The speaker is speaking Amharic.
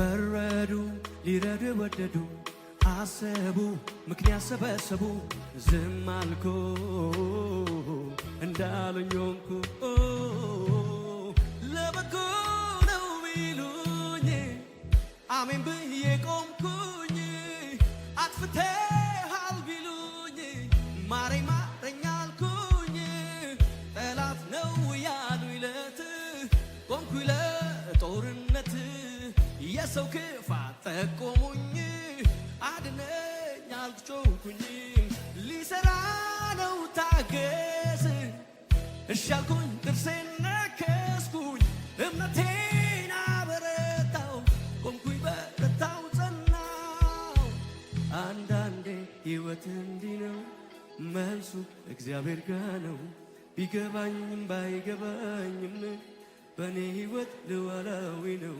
ፈረዱ ሊረዱ ወደዱ፣ አሰቡ፣ ምክንያት ሰበሰቡ። ዝም አልኩ፣ እንዳሉኝ ሆንኩ። ለበጎ ነው ቢሉኝ አሜን ብዬ ቆምኩኝ። አጥፍተሃል ቢሉኝ ማረኝ ማረኝ አልኩኝ። ጠላት ነው ያሉኝ ለት ቆምኩኝ ለጦርነት። የሰው ክፋት ጠቆሙኝ፣ አድነኝ አልጮኩኝ። ሊሰራ ነው ታገስ፣ እሺ አልኩኝ፣ ጥርሴን ነከስኩኝ፣ እምነቴን አበረታው፣ ቆምኩኝ፣ በረታው፣ ጸናው። አንዳንዴ ሕይወት እንዲህ ነው፣ መልሱ እግዚአብሔር ጋ ነው። ቢገባኝም ባይገባኝም በእኔ ሕይወት ሉዓላዊ ነው።